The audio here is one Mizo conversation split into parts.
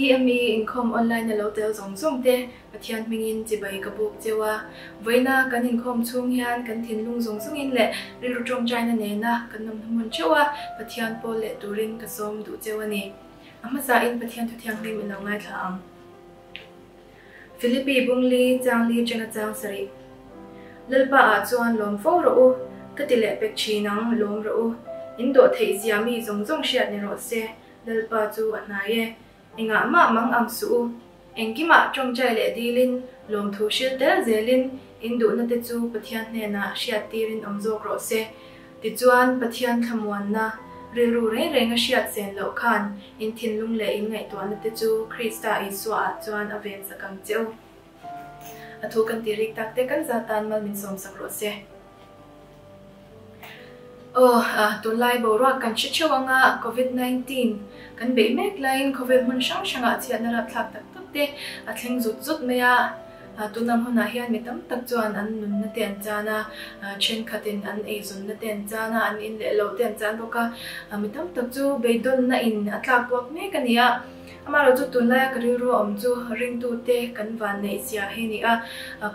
BME inkhawm online a lo tel zawng zawng te Pathian hmingin chibai ka buk cheu a. Vawiina kan inkhawm chhung hian kan thinlung zawng zawngin leh rilru tawngtaina nena kan awm hmun theuh a, Pathian pawl leh turin ka sawm duh cheu a ni. A hmasain Pathian Thuthianghlim i lo ngaithla ang. Philippi Bungli Changli Chena Chang Sarih Lalpa ah chuan lawm fo rawh u, ka ti leh pek thin ang, lawm rawh u. In dawh theih zia mi zawng zawng hriat ni rawh se, Lalpa chu a hnai e. Engah mah mang ang suh u. Engkimah tawngtai leh dilin, lawmthu hril tel zelin, in duhna te chu Pathian hnenah hriat tirin awm zawk rawh se. Tichuan, Pathian thlamuanna, rilru reng renga hriat sen loh khan in thinlung leh in ngaihtuahna te chu Krista Isua ah chuan a ven sak ang che u. A thu kan ti rik tak te kan za tan mal min sawm sak rawh se. Aw, tunlai boruak kan hre theuh anga Covid 19 kan beih mek laiin khawvel hmun hrang hrangah chhiatna rapthlak tak tak te a thleng zut zut mai a. Tunam hunah hian mi tam tak chuan an nunna te an chan a, thenkhatin an eizawnna te an chan a, an in leh lo te an chan bawk a. Mi tam tak chu beidawnna in a tlak buak mek a ni a. Amaherawh chu tunlaia ka rilru a awm chu ringtute kan vanneih zia hi a ni a.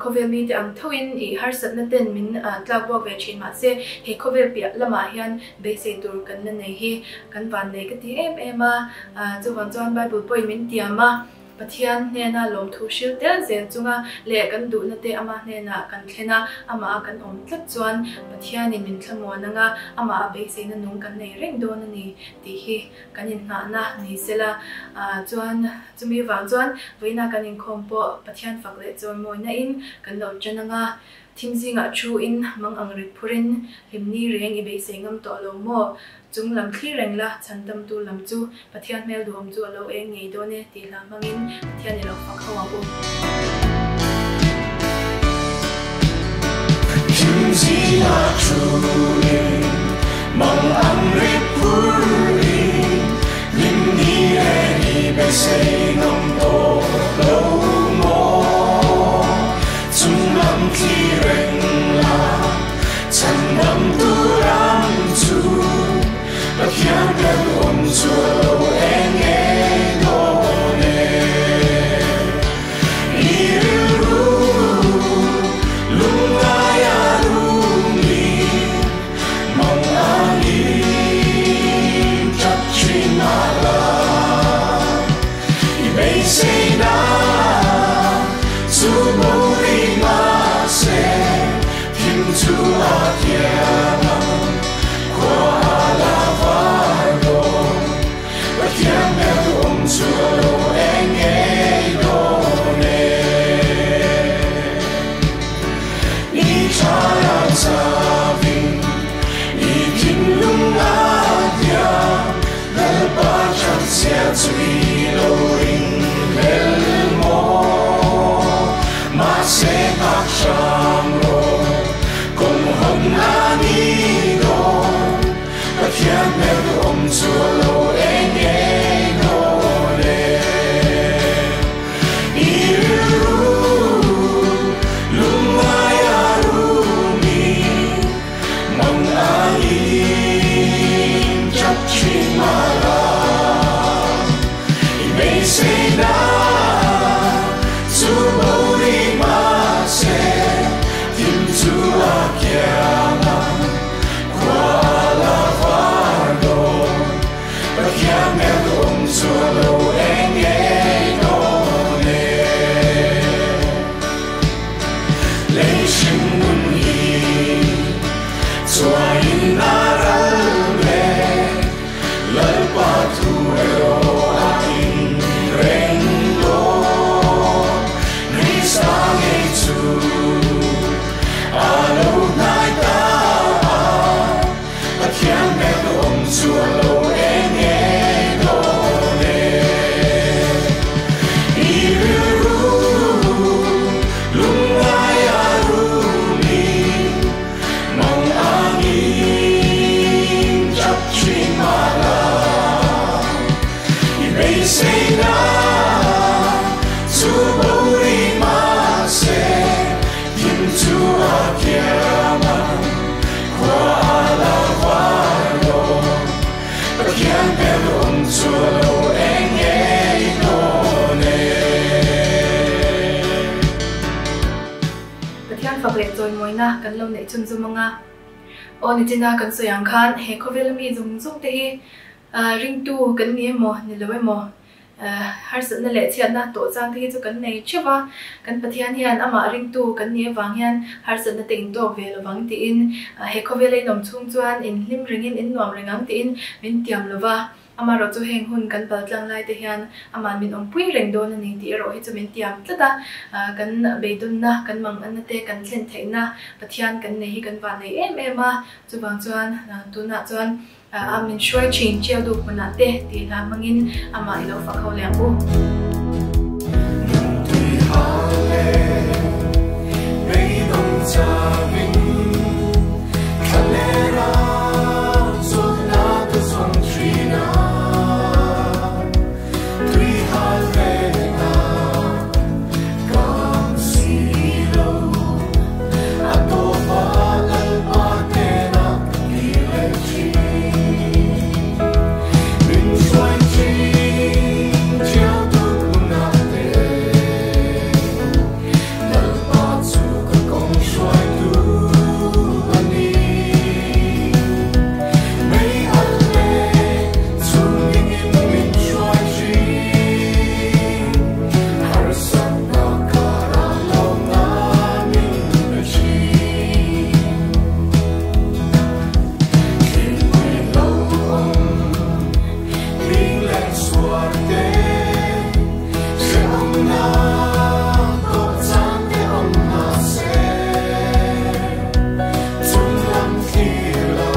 Khawvel mite ang thoin ih harsatna ten min tlak buak ve thin mahse he khawvel piah lamah hian beisei tur kan la nei hi kan vannei ka ti em em a. Chuvang chuan Bible pawhin min tiam a. Pathian hnena lawmthu hril tel zel chunga leh kan duhna te ama hnenah kan thlen a, amah a kan awm tlat chuan Pathianin min thlamuan anga amah a beiseina nung kan nei reng dawn a ni tih hi kan inngahna ni sela. Chuan chumi vang chuan vawiina kan inkhawm pawh Pathian fak leh chawimawina in kan lo tan anga Thim zingah thu in mang ang rit phur in hlim ni reng i beisei ngam tawh lo maw? Chung lam thlir reng la, chhan tamtu lam chu Pathian hmel duhawm chu a lo eng ngei dawn e tih hla hmang in Pathian i lo fak ho ang u. Thim zingah thu in mang ang rit phur in hlim ni reng i beisei ngam tawh lo maw? Chung lam thlir reng la, chhan dam tur ang chu Pathian kan awm chu a lo eng ngei dawn e. I rilru lungngai a rumi mang angin tap thin mah la. I beiseina chu bo rih mahse thim chu a kiang ang khua a la var dawn Pathian hmel duhawm chu a lo eng ngei dawn e. I thlai a chavin i thinlung a hniam Lalpa thatchhia chu i lo ring hlel maw? Mahse nghak hram rawh, kawng hawn a ni dawn, Pathian hmel duhawm chu a lo eng ngei dawn e. I rilru lungngai a rumi Mang angin tap thin mah la, i beiseina chu bo rih mahse, thim chu a kiang ang, khua a la var dawn. chawimawina kan lo neih chhunzawm ang a. Aw nichina kan sawi ang khan he khawvela mi zawng zawng te hi ringtu kan ni emaw ni lo emaw harsatna leh chhiatna tawh chang te hi chu kan nei theuh a, kan Pathian hian amah ringtu kan nih avang hian harsatna te intawk ve lovang tiin he khawvela inawm chhung chuan inhlim rengin innuam reng ang tiin min tiam lova. Amaherawhchu heng hun kan pal tlang lai te hian amah min awmpui reng dawn a ni tih erawh hi chu min tiam tlat a, kan beidawnna, kan manganna te kan thlen theihna Pathian kan nei hi kan vah nei em em a, chuvang chuan tunah chuan a min hruai thin Chiau duk hmunah te tih hla hmangin amah i lo fak ho leh ang u. Nunpui hang leh beidawng changin thla leh ram chawlhna ka zawng thin a, tui hal reng a kam si lo, a tawp a Lalpa hnenah ka kir leh thin. Min hruai thin Chiau duk hmunah te Lalpa chu ka kawng hruaitu a ni. Mei alh leh chhungingin min hruai thin, harsatna karah lawmna min pe thin. Thingpui lo awm hling leh suar te, hrehawmna tawh chang te awm mahse, chung lam thlir la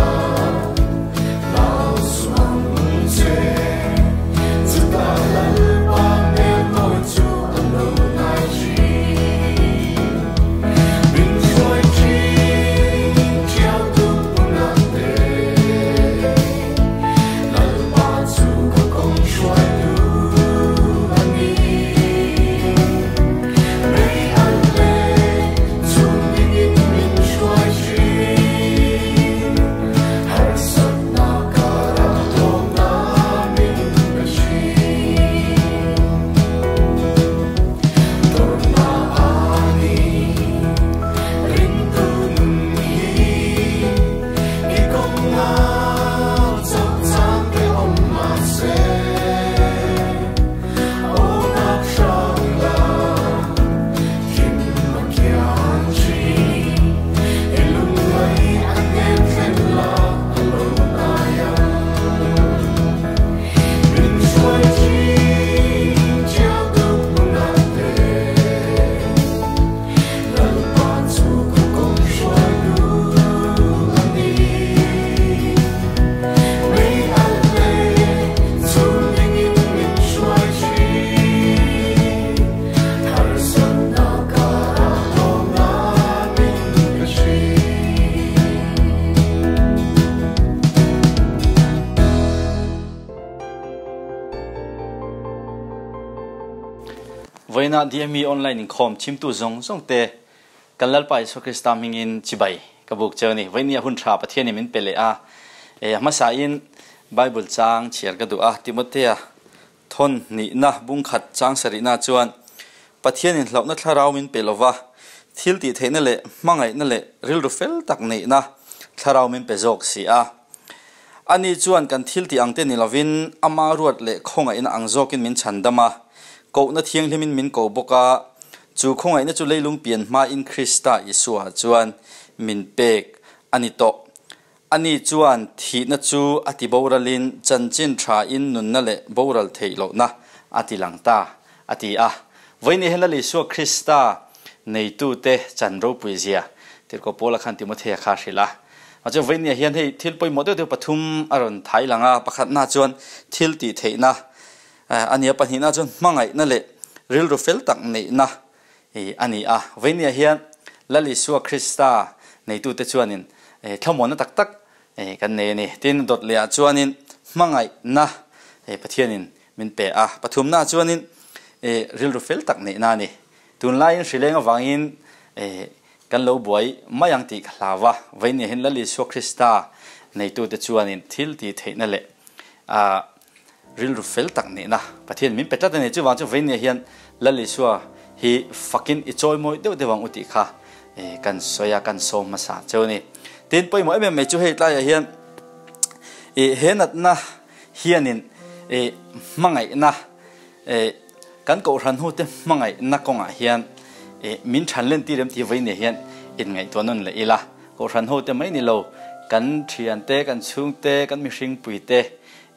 hlau suh ang che. Chutah Lalpa hmel mawi chu a lo nai thin. Min hruai thin Thiau duh hmunah te, Lalpa chu ka kawng hruaitu a ni. Mei alh leh chhungingin min hruai thin, harsatna karah tlawmna min pe thin. Tawrhna a ni ringtu nun hi, i kawnga chauh chang te awm mahse, aw nak hrang la thim a kiang thin, i lungngai a hnem thlen la a lo nai ang. Min hruai thin Chiau duk hmunah te, Lalpa chu ka kawng hruaitu a ni. Mei alh leh chhungingin min hruai thin, harsatna karah tlawmna min pe thin. Vawiinah DME online inkhawm chimtu zawng zawng te kan Lalpa Isua Krista hmingin chibai ka buk cheu a ni. Vawiin a hun tha Pathianin min pe leh a. E, a hmasa in Bible chang chhiar ka duh a, Timothea thawn hnihna bungkhat chang sarihna chuan Pathianin hlauhna thlarau min pe lova, thil tih theihna leh hmangaihna leh rilru fel tak neihna thlarau min pe zawk si a. Ani chuan kan thil tih ang te ni lovin ama ruat leh khawngaihna ang zawkin min chhan dam a, kohna thianghlimin min ko bawk a, chu khawngaihna chu leilung pian hmain Krista Isua chuan min pek a ni tawh. Ani chuan thihna chu a ti boralin chanchin thain nunna leh boral theih lohna a ti lang ta, a ti a. Vawiin hian Lal Isua Krista neitute chan ropui zia Tirhkoh Paula khan Timothea kha a hrilh a. Mahse vawiin hian hei thil pawimawh deuh deuh pathum a rawn thai lang a, pakhatna chuan thil tih theihna a ni a, pahnihna chuan hmangaihna leh rilru fel tak neihna a ni a. Vawiin hian Lal Isua Krista neitute chuanin thlamuanna tak tak kan nei a ni. Tin, dawt lehah chuanin hmangaihna Pathianin min pe a, pathumnaah chuanin rilru fel tak neihna a ni. Tunlaiin hrileng avangin kan lo buai mai ang tih ka hlau a, vawiin hian Lal Isua Krista neitute chuanin thil tih theihna leh rilru fel tak nihna Pathian min pe tlat a ni. Chuvang chu vawiin hian Lal Isua hi fakin i chawimawi deuh deuh ang u tih kha kan sawi a, kan sawm hmasa cheu a ni. Tin, pawimawh em em mai chu hei tlaiah hian he natna hianin hmangaihna kan kohhran hnute hmangaihna kawngah hian min than len tir em tih vawiin hian inngaihtuah nawn leh ila. Kohhran hote mai ni lo, kan thiante, kan chhungte, kan mihringpuite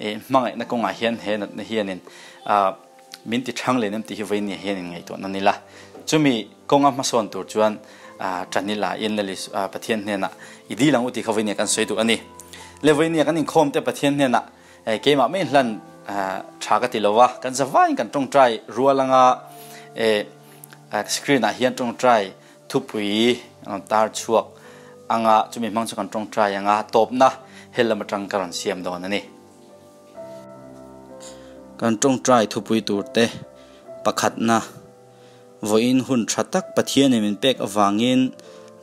hmangaihna kawngah hian he natna hianin min ti thang len em tih hi vawiin hian inngaihtuah nawn ila. Chumi kawnga hmasawn tur chuan tan ila in Lali Pathian hnenah i dil ang u tih kha vawiin kan sawi duh a ni. Le vawiin kan inkhawmte Pathian hnenah keimah mai hlan tha ka ti lo a, kan zavaiin kan tawngtai rual anga screen ah hian tawngtai Thupui an tar chhuak anga chumi hmang chu kan tawngtai anga tawpna hel lam atang ka rawn siam dawn a ni. Kan tawngtai thupui tur te pakhatna vawiin hun tha tak Pathianin min pek avangin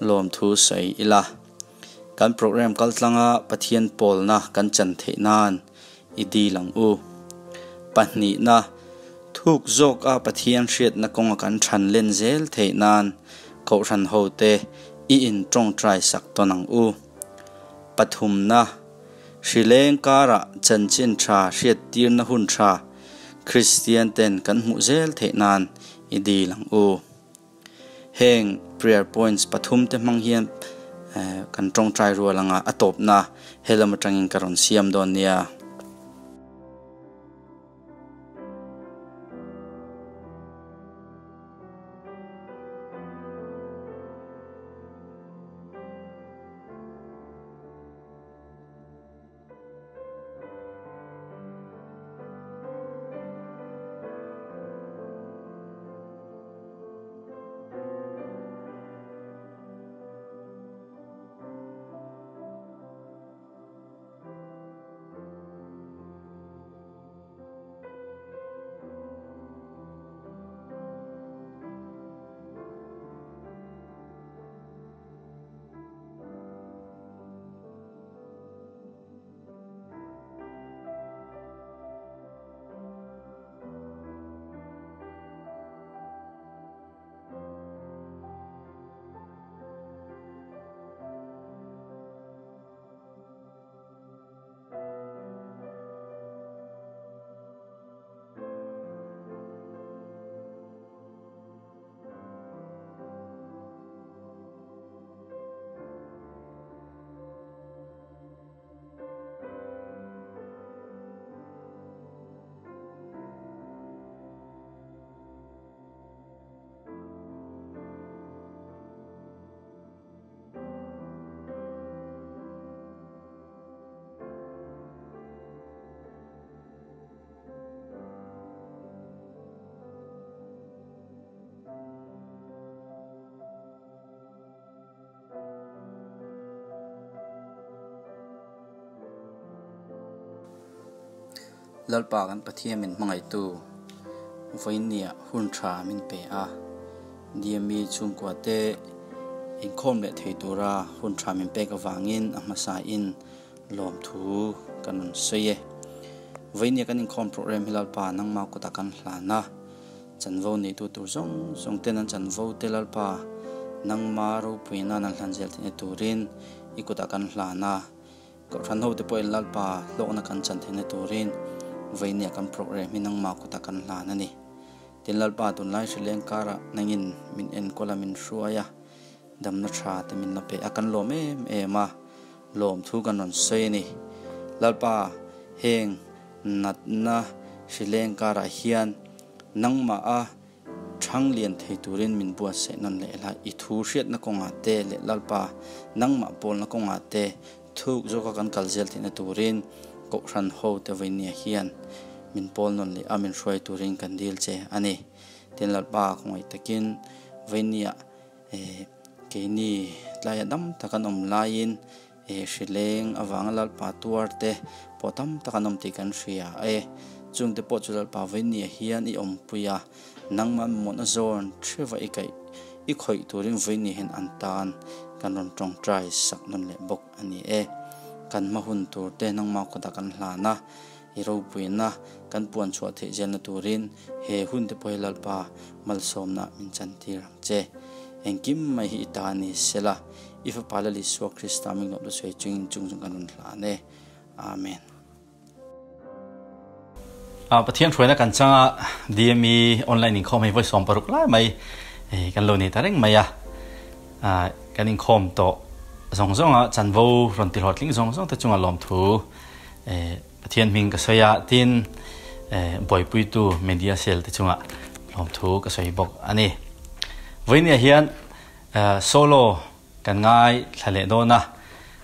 lawmthu sawi ila. Kan program kaltlanga Pathian pawlna kan chan theih nan i dil ang u. Pahnihna, thuk zawka Pathian hriatna kawnga kan than len zel theih nan Kohhran hote i in tawngtai sak tawn ang u. Pathumna, hrileng karah chanchin tha hriattirna hun tha Kristian ten kan hmuh zel theih nan i dil ang u. Heng prayer points pathum te hmang hian kan tawngtai rual anga a tawpna helam atangin ka rawn siam dawn nia. Lalpa kan Pathian min hmangaihtu vawiinniah hun tha min pe a, DME chhungkua te inkhawm leh thei tura hun tha min pek avangin a hmasain lawmthu kan rawn sawi e. Vawiinniah kan inkhawm program hi Lalpa nangmah kutah kan hlan a. Chanvo neitu tur zawng zawng ten an chanvo te Lalpa, nangma ropui nan an hlan zel theihna turin i kutah kan hlan a. Kohhran hote pawhin Lalpa hlawkna kan chan theihna turin vawinia kan program hi nangma kutah kan hlan a ni. Tin Lalpa tunlai hrileng karah nangin min enkawl a min hruai a, damna tha te min la pe a, kan lawm em em a, lawm thu kan rawn sawi a ni. Lalpa heng Natna hrileng karah hian nangmah a thang lian thei turin min buatsaih nawn leh la, i thu hriatna kawngah te leh Lalpa nangmah pawlna kawngah te thuk zawka kan kal zel theihna turin Kohhran hote vawinia hian min pawl nawn leh a min hruai turin kan dil che a ni. Tin Lalpa khawngaih takin vawinia keini tlaia dam tak an awm laiin He hrileng avanga Lalpa tuar te pawh tam tak an awm tih kan hria e. Chungte pawh chu Lalpa vawinia hian i awmpui a, nangmah mamawhna zawn thriva i kaih i khawih turin vawinia hian an tan kan rawn tawngtai sak nawn leh bawk a ni e. Kan hma hun tur te nangmah kawtah kan hlan a, i ropuina kan puan chhuah theih zelna turin he hun te pawh hi Lalpa malsawmna min chantir ang che. Engkim mai hi i ta ni sela, i Fapa Lal Isua Krista hming lawmtu sawi chungin chung chung kan rawn hlan e. Amen. Pathian hruaina kan changa DME online inkhawm hei vawi 16 lai mai kan lo nei ta reng mai a. Kan inkhawm tawh zawng zawnga chanvo rawn ti hlawhtling zawng zawng te chunga lawmthu Pathian hming ka sawi a, tin buaipuitu media cell te chunga lawmthu ka sawi bawk a ni. Vawinia hian solo kan ngaithla leh dawn a,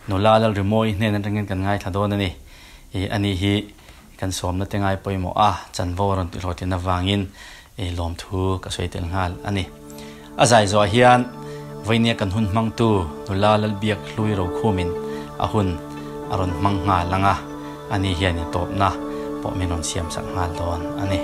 nula Lalrimawi hnen atangin kan ngaithla dawn a ni. Ani hi kan sawmna te ngai pawimawh a, chanvo a rawn tihhlawhtlin avangin lawmthu ka sawi tel nghal a ni. A zai zawhah hian vawinia kan hun hmangtu nula Lalbiak Hlui Rokhumin a hun a rawn hmang nghal ang a, ani hian intawpna pawh min rawn siamsak nghal dawn a ni.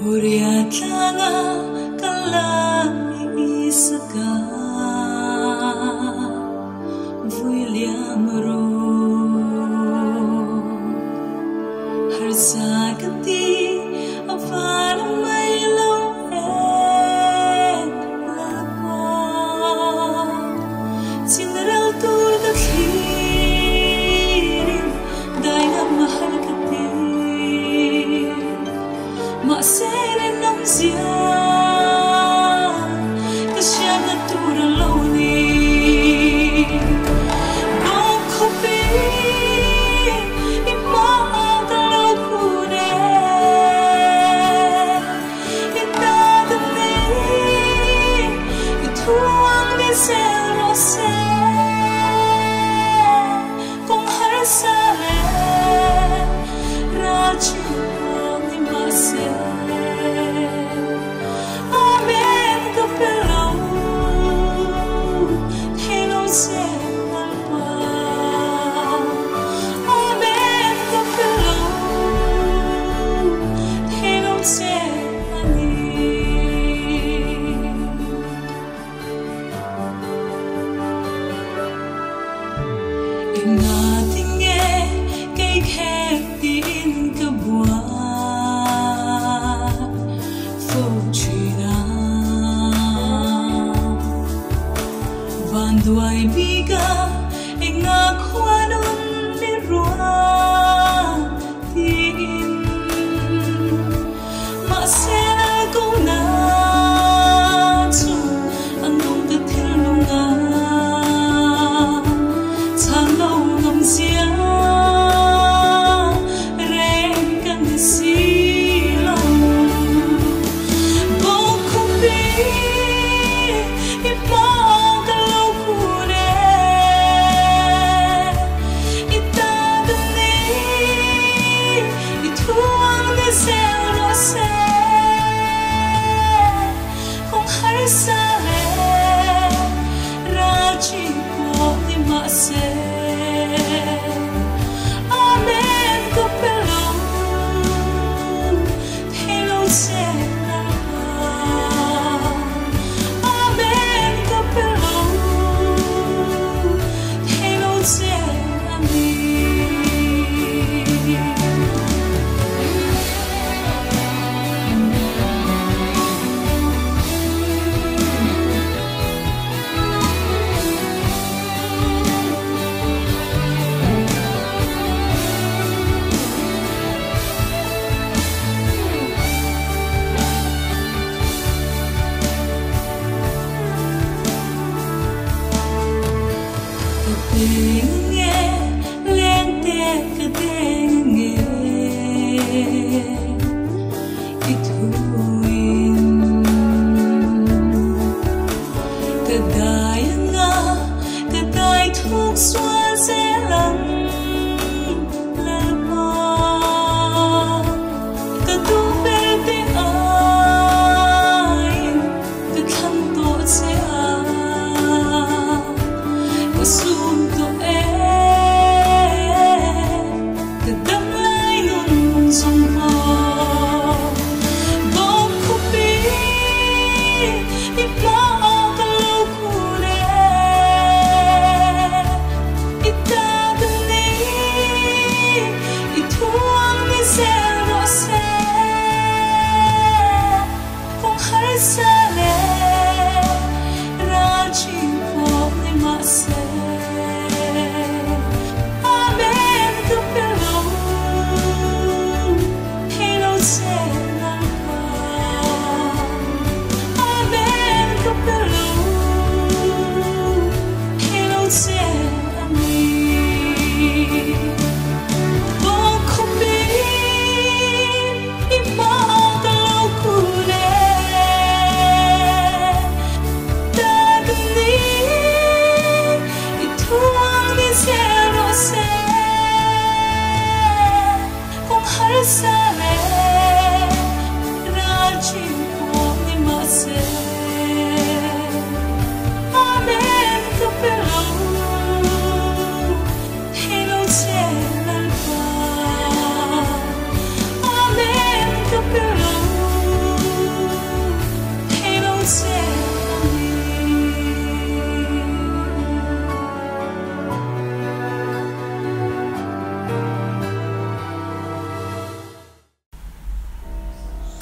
Moria tlanga ka lai Isaka vui liam ro harsa ka ti a van mai lo e Lalpa chinral tur ka thlirin dai ngam mahal ka ti mahse rinawm zia ka hriatna tur a lo ni. Bawk khawpin i hmaah ka lo kun e.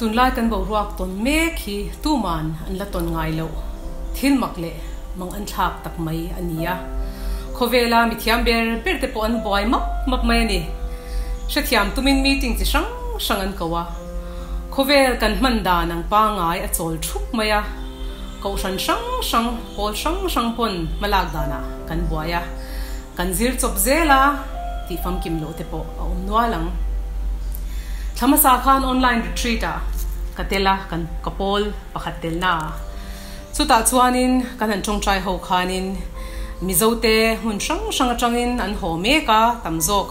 Tunlai kan boruak tawn mek hi tuman an la tawn ngai loh thil mak leh mang an thlak tak mai a ni a. Khawvela mithiam ber ber te pawh an buai map map mai a ni. Hrethiam tumin meeting chi hrang hrang an ko a. Khawvel kan hman dan ang pangai a chawl thup mai a. Kohhran hrang hrang, pawl hrang hrang pawn hmalak danah kan buai a. Kan zir chawp zel a tih famkim loh te pawh a awm nual ang. Thla hmasa khan online retreat ah ka tel a, kan ka pawl pakhat telna ah. Chutah chuanin kan han tawngtai ho khanin Mizote hmun hrang hrang atangin an haw mek a, tam zawk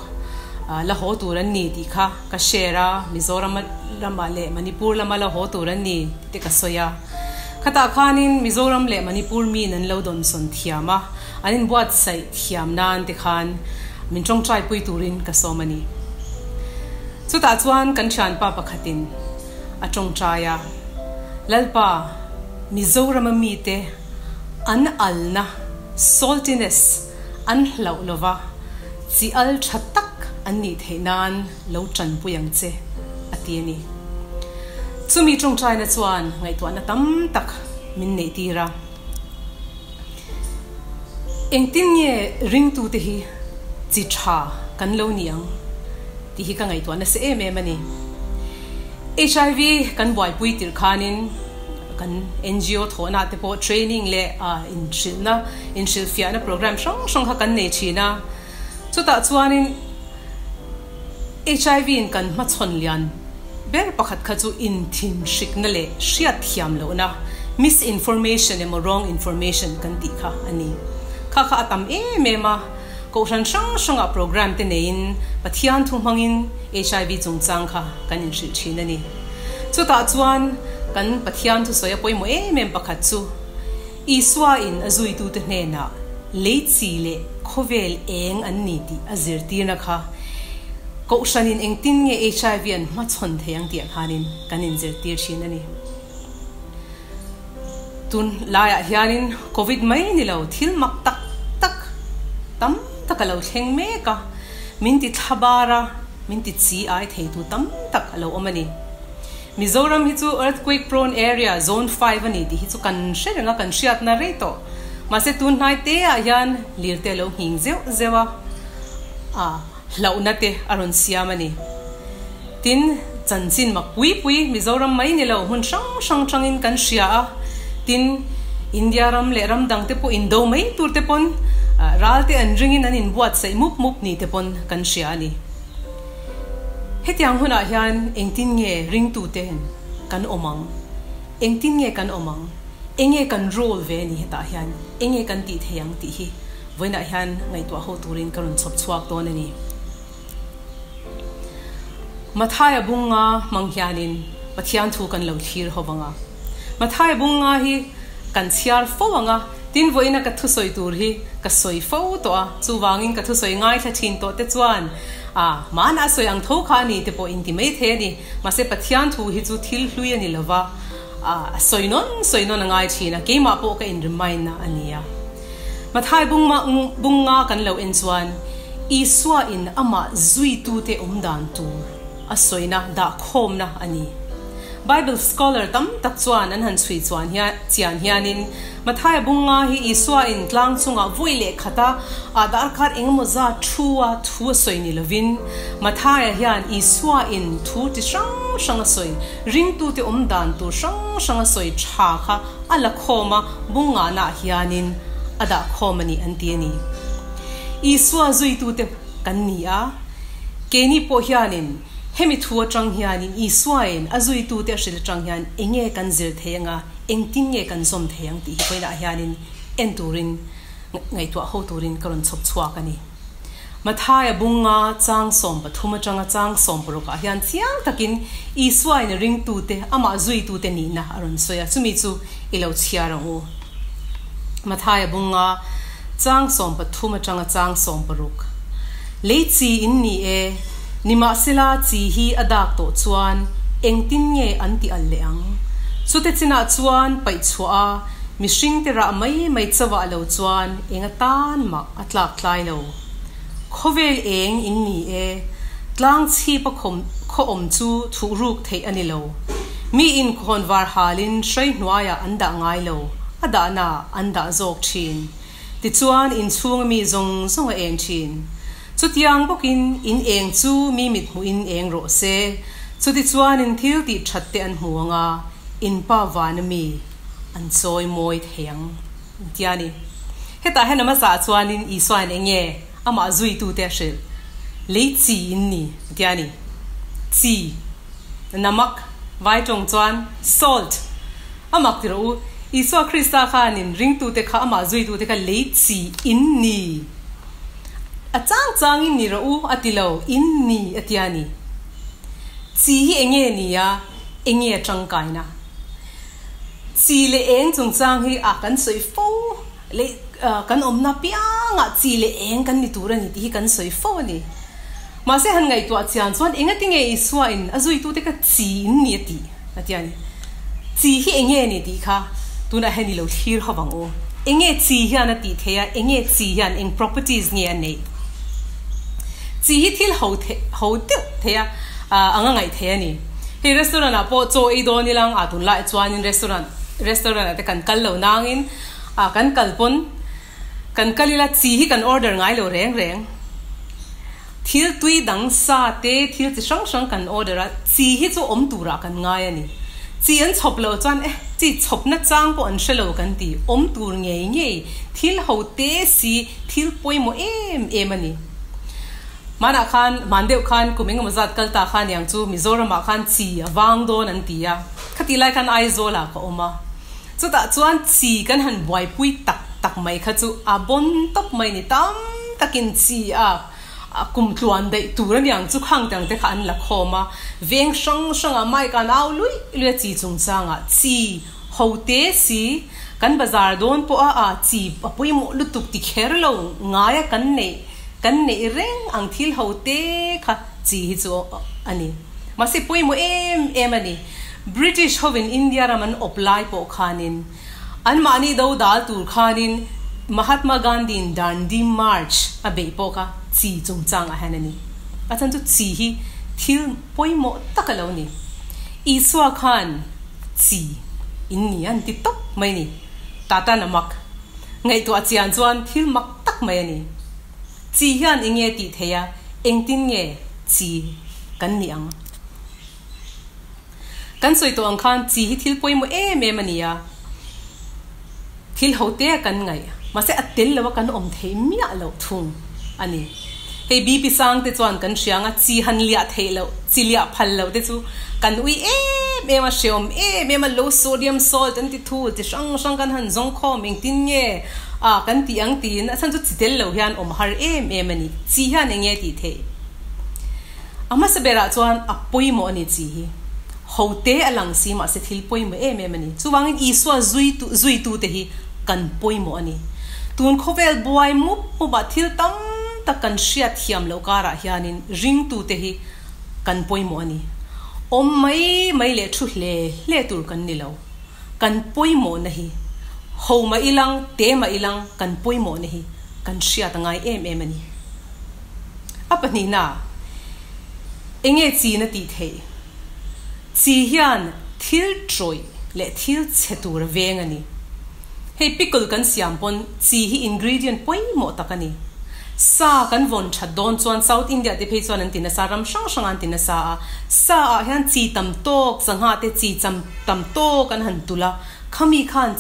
la haw tur an ni tih kha ka share a, Mizoram lamah leh Manipur lama la haw tur an ni tih te ka sawi a. Khatah khanin Mizoram leh Manipur miin an lo dawnsawn thiam a. An inbuatsaih thiam nan te khan min tawngtai pui turin ka sawm a ni. Chutah chuan kan thianpa pakhatin a tawngtai a, Lalpa, Mizorama mite an alna, saltiness, an hlauh lova, chi al tha tak an nih theih nan lo tanpui ang che, a ti a ni. Chumi tawngtaina chuan ngaihtuahna tam tak min neihtir a. Engtin nge ringtute hi chi tha kan lo ni ang tih hi ka ngaihtuah nasa em em a ni. Hiv kan buaipui tirh khanin kan ngo thawhna te pawh training leh inhrilhna, inhrilhfiahna program hrang hrang kha kan nei thin a. Chutah chuanin hiv in kan hmachhawn lian ber pakhat kha chu inthinhrikna leh hriatthiam lohna, misinformation emaw wrong information kan tih kha a ni. Kha kha a tam em em a, kohhran hrang hrangah program te neiin Pathian thu hmangin hiv chungchang kha kan inhrilh thin a ni. Chutah chuan kan Pathian thusawi a pawimawh em em pakhat chu, Isua in a zuitute hnenah lei chi leh khawvel eng an ni tih a zirtirna kha Kohhranin engtin nge hiv an hmachhawn thei ang tih ah khanin kan inzirtir thin a ni. Tun laiah hianin Covid mai ni lo thil mak tak tak tam tak a lo thleng mek a, min ti thlabar a, min ti chi ai theitu tam tak a lo awm a ni. Mizoram hi chu earthquake prone area zone 5 a ni tih hi chu kan hre reng a, kan hriatna rei tawh. Mahse tun hnai te ah hian lir te a lo nghing zeuh zeuh a, a hlauhna te a rawn siam a ni. Tin, chanchin mak pui pui Mizoram mai ni lo hmun hrang hrang tangin kan hria a, tin, India ram leh ram dang te pawh indo mai tur te pawn ral te an ringin an inbuatsaih mup mup ni te pawn kan hria a ni. Hetiang hunah hian engtin nge ringtuten kan awm ang? Engtin nge kan awm ang? Enge kan role ve ni hetah hian? Enge kan tih thei ang tih hi vawiinah hian ngaihtuah ho turin ka rawn chhawp chhuak dawn a ni. Mathaia bunga hmang hianin Pathian thu kan lo thlir ho vang a. Mathaia bunga hi kan chhiar fo ang a, tin vawiina ka thusawi tur hi ka sawi fo tawh a, chuvangin ka thusawi ngaithla thin tawh te chuan A, mahna a sawi ang tho kha a ni te pawh inti mai thei a ni. Mahse Pathian thu hi chu thil hlui a ni lova, a sawi nawn sawi nawn a ngai thin a, keimah pawh ka in remind na a ni a. Mathai bungma bunga kan lo en chuan Isua in amah zuitute awm dan tur a sawina dahkhawmna a ni. Bible scholar tam tak chuan an han chhui chuan hian chian hianin Mathaia bunga hi Isua in tlang chungah vawi leh khata a darkar engemaw zat thu a thu a sawi ni lovin Mathaia hian Isua in thu ti hrang hrang a sawi, ringtute awm dan tur hrang hrang a sawi tha kha a la khawm a, bungahna hianin a dah khawm a ni an ti a ni. Isua zuitute kan ni a, keini pawh hianin hemi thu atang hianin Isuain a zuitute a hrilh atang hian enge kan zir thei anga, Engtin nge kan zawm thei ang tih hi vawiinah hianin en turin, ngaihtuah ho turin ka rawn chhawp chhuak a ni. Mathaia bunga chang 13 atanga chang 16 ah hian chiang takin Isuain ringtute, amah zuitute nihna a rawn sawi a, chumi chu i lo chhiar ang u. Mathaia bunga chang 13 atanga chang 16. Lei chi in ni e, nimahsela chi hi a dak tawh chuan engtin nge an ti al leh ang? Chute chinah chuan paih chhuah a, mihringte rah mai mai chauhah lo chuan eng atan mah a tlak tlai lo. Khawvel eng in ni e, tlang chhip a khaw awm chu thuhruk theih a ni lo. Mi in khawnvar halin hrei hnuaiah an dah ngai lo, a dahnaah an dah zawk thin. Tichuan inchhung a mi zawng zawng a eng thin. Chutiang bawkin in eng chu mi mit hmuhin eng rawh se. Chutichuan in thil tih that te an hmu ang a, in pa van a mi an chawi mawi thei ang. Tia a ni. Hetah hian a hmasa ah chuanin Isua in eng nge amah zuitute a hrilh? Lei chi in ni, tia a ni. Chi. Namak, vai tawng chuan salt a mak ti rawh u. Isua Krista khanin ringtute kha amah zuitute kha lei chi in ni. A chang changin ni rawh u a ti lo, in ni a ti a ni. Chi hi eng nge ni a, eng nge a tangkaina? Chi leh eng chungchang hi a kan sawi fo, lei kan awmna piangah chi leh eng kan ni tur a ni tih hi kan sawi fo a ni. Mahse han ngaihtuah chian chuan engati nge Isua in a zuitute kha chi in ni a tih a ti a ni. Chi hi enge a ni tih kha tunah hian i lo thlir ho vang u. Enge chi hian a tih theih a, enge chi hian eng properties nge a neih? Chi hi thil ho ho deuh thei a, anga ngaih theih a ni. Hei restaurant ah pawh chaw ei dawn ilang a tunlai chuanin restaurant restaurant ah te kan kal lo nangin ah kan kal pawn Kan kal ila chi hi kan order ngai lo reng reng. Thil tui dang sa te thil chi hrang hrang kan order a, chi hi chu awm turah kan ngai a ni. Chi an chhawp loh chuan eh chi chhawpna chang pawh an hre lo kan ti, awm tur ngei ngei thil ho te si thil pawimawh em em a ni. Hmanah khan, hman deuh khan kum engemaw zat kal ta khan iang chu Mizoramah khan chi a vang dawn an ti a, khatih lai khan Aizawlah ka awm a. Chutah chuan chi kan han buaipui tak tak mai kha chu a bawn tawp mai ni. Tam takin chi a kum tluan daih tur a niang chu khang te ang te kha an la khawm a. Veng hrang hrangah mic an au luih luih a chi chungchangah chi ho te si kan bazar dawn pawh a a chi a pawimawh lutuk ti kher lo ngaia kan neih kan neih reng ang thil ho te kha chi hi chu a ni. Mahse pawimawh em em a ni. British hovin India ram an awp lai pawh khanin anmahni do dal tur khanin Mahatma Gandhi-in Dandi March a beih pawh kha chi chungchangah hian a ni. A chhan chu chi hi thil pawimawh tak a lo ni. Isua khan chi in ni an ti tawp mai ni. Tatan a mak. Ngaihtuah chian chuan thil mak tak mai a ni. Chi hian eng nge tih theih a, engtin nge chi kan nih ang? Kan sawi tawh ang khan chi hi thil pawimawh em em a ni a, thil ho te a kan ngaih, mahse a tel lo a kan awm theih miah loh thung a ni. Hei BP sang te chuan kan hria ang a, chi han liah theih loh, chi liah phal loh te chu kan ui em em a, hreawm em em a, low sodium salt an ti thul chi hrang hrang kan han zawng khawm engtin nge a kan tih ang tiin a chhan chu chi tel lo hian awm har em em a ni. Chi hian eng nge tih theih? A hmasa berah chuan a pawimawh a ni chi hi. Ho te a lang si mahse thil pawimawh em em a ni. Chuvangin Isua zuitu zuitute hi kan pawimawh a ni. Tun khawvel buai mup mupah thil tam tak kan hriat thiam loh karah hianin ringtute hi kan pawimawh a ni. Awm mai mai leh thu hle hle tur kan ni lo. Kan pawimawhna hi ho mah ilang te mah ilang kan pawimawhna hi kan hriat a ngai em em a ni. A pahnihna, enge chin a tih theih? Chi hian thil tawih leh thil chhe tur a veng a ni. Hei pickle kan siam pawn chi hi ingredient pawimawh tak a ni. Sa kan vawn that dawn chuan South India te phei chuan an ti nasa, ram hrang hrang ah an ti nasa a. Sa ah hian chi tam tawk, sangha te chi cham tam tawk an han tulh a, khami khan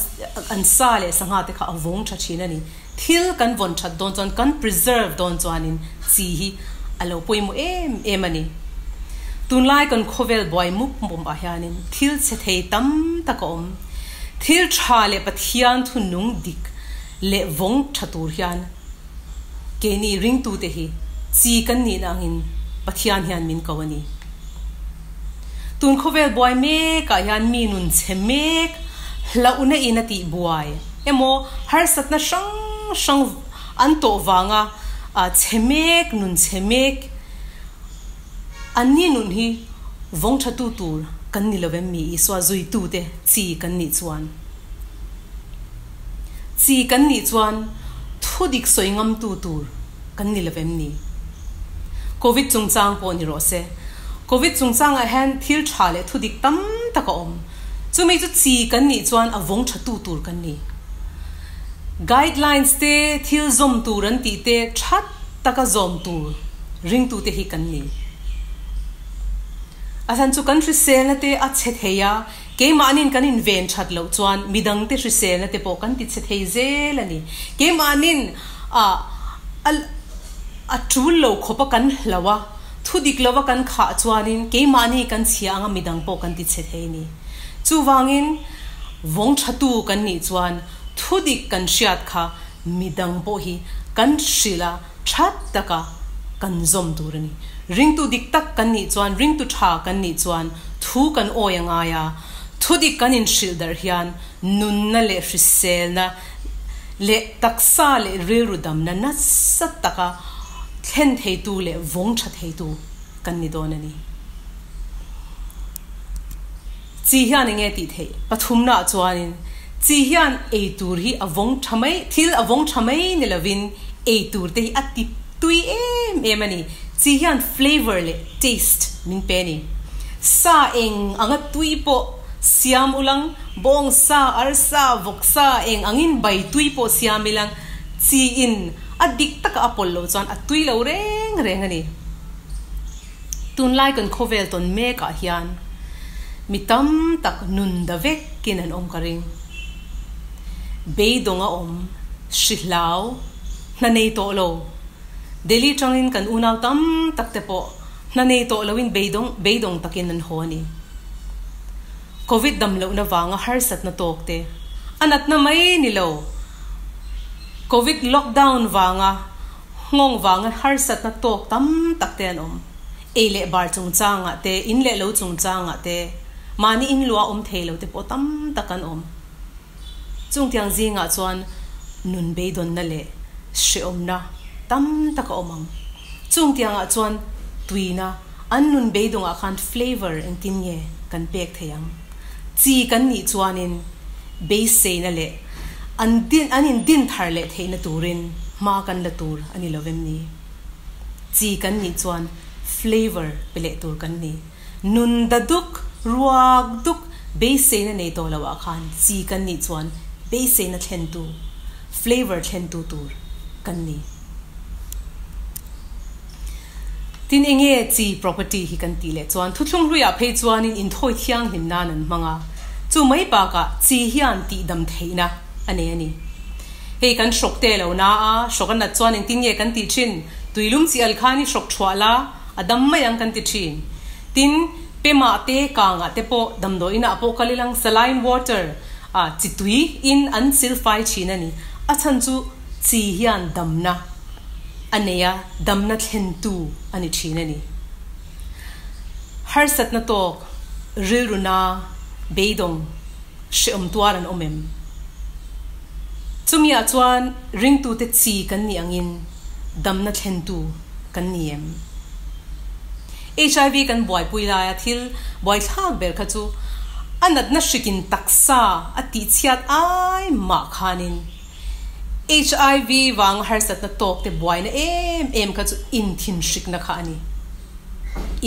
an sa leh sangha te kha a vawng tha thin a ni. Thil kan vawn that dawn chuan, kan preserve dawn chuanin chi hi a lo pawimawh em em a ni. Tunlai kan khawvel buai mup mup ah hianin thil chhe thei tam tak a awm. Thil tha leh Pathian thunung dik leh vawng tha tur hian keini ringtute hi chi kan nihna angin Pathian hian min ko a ni. Tun khawvel buai mekah hian mi nun chhe mek hlauhna in a tih buai emaw harsatna hrang hrang an tawh vanga chhe mek nun chhe mek anni nun hi vawng tha tu tur kan ni lo em mi Isua zuitute chi kan nih chuan chi kan nih chuan thudik sawi ngam tu tur kan ni lo em ni? Covid chungchang pawh ni rawh se. Covid chungchangah hian thil tha leh thudik tam tak a awm. Chumi chu chi kan nih chuan a vawng tha tu tur kan ni. Guidelines te, thil zawm tur an tih te tha taka zawm tur ringtute hi kan ni. A chhan chu kan hriselna te a chhe thei a, keimahnin kan inven that loh chuan midangte hriselna te pawh kan ti chhe thei zel a ni. Keimahnin a a tul lo khawpa kan hloh a, thu dik lova kan khah chuanin keimahni kan chhia anga midang pawh kan ti chhe thei a ni. Chuvangin vawng thatu kan nih chuan thu dik kan hriat kha midang pawh hi kan hrilh a, tha taka kan zawm tur a ni. Ringtu dik tak kan nih chuan, ringtu tha kan nih chuan thu kan awi a ngai a, thu dik kan inhrilh darh hian nunna leh hriselna leh taksa leh rilru damna nasa taka thlen theitu leh vawng tha theitu kan ni dawn a ni. Chi hian enge tih theih? Pathumnaah chuanin chi hian ei tur hi a vawng tha mai, thil a vawng tha mai ni lovin ei tur te hi a ti tui em em a ni. Chi hian flavour leh taste min pe a ni. Sa eng anga tui pawh siam ulang, bawng sa, arsa, vawk sa eng angin bai tui pawh siam ilang, chi in a dik taka a pawlh loh chuan a tui lo reng reng a ni. Tunlai kan khawvel tawn mekah hian mi tam tak nun da vekin an awm ka ring. Beidawng a awm, hri hlau, hna nei tawh lo. Delhi tangin kan unau tam tak te pawh hna nei tawh loin beidawng beidawng takin an haw a ni. Covid dam lohna vanga harsatna tawk te a natna mai ni lo. Covid lockdown vanga Nghawng vanga harsatna tawk tam tak te an awm. Ei leh bar chungchangah te, in leh lo chungchangah te, mahni in lua awm thei lo te pawh tam tak an awm. Chungtiang zingah chuan nun beidawnna leh hrehawmna tam tak a awm ang. Chungtiangah chuan tuina, an nun beidawngah khan flavour engtin nge kan pek thei ang? Chi kan nih chuanin beiseina leh an din an in din thar leh theihna turin hma kan la tur a ni lovem ni? Chi kan nih chuan flavour pe leh tur kan ni. Nun da duk, ruak duk, beiseina nei tawh loh ah khan chi kan nih chuan beiseina thlentu, flavour thlentu tur kan ni. Tin enge chi property hi kan tih leh chuan thuthlung hluiah phei chuanin inthawi thianghlim nan an hmang a, chu mai bakah chi hian tihdam theihna a nei a ni. Hei kan hrawk te lo na a, hrawk a nat chuan engtin nge kan tih thin? Tuilum chi al khan i hrawk thuah la, a dam mai ang kan ti thin. Tin, pemah te, kangah te pawh, damdawi inah pawh kal ilang saline water a chi tui in an silfai thin a ni. A chhan chu chi hian damna. a nei a, damna thlentu a ni thin a ni. Harsatna tawk, rilruna, beidawng, hrehawm tuar an awm em? Chumiah chuan ringtute chi kan nih angin damna thlentu kan ni em? HIV kan buaipui laia thil buaithlak ber kha chu a natna hrikin taksa a tihchhiat ai mah khanin HIV vanga harsatna tawk te buaina em em kha chu inthinhrikna kha a ni.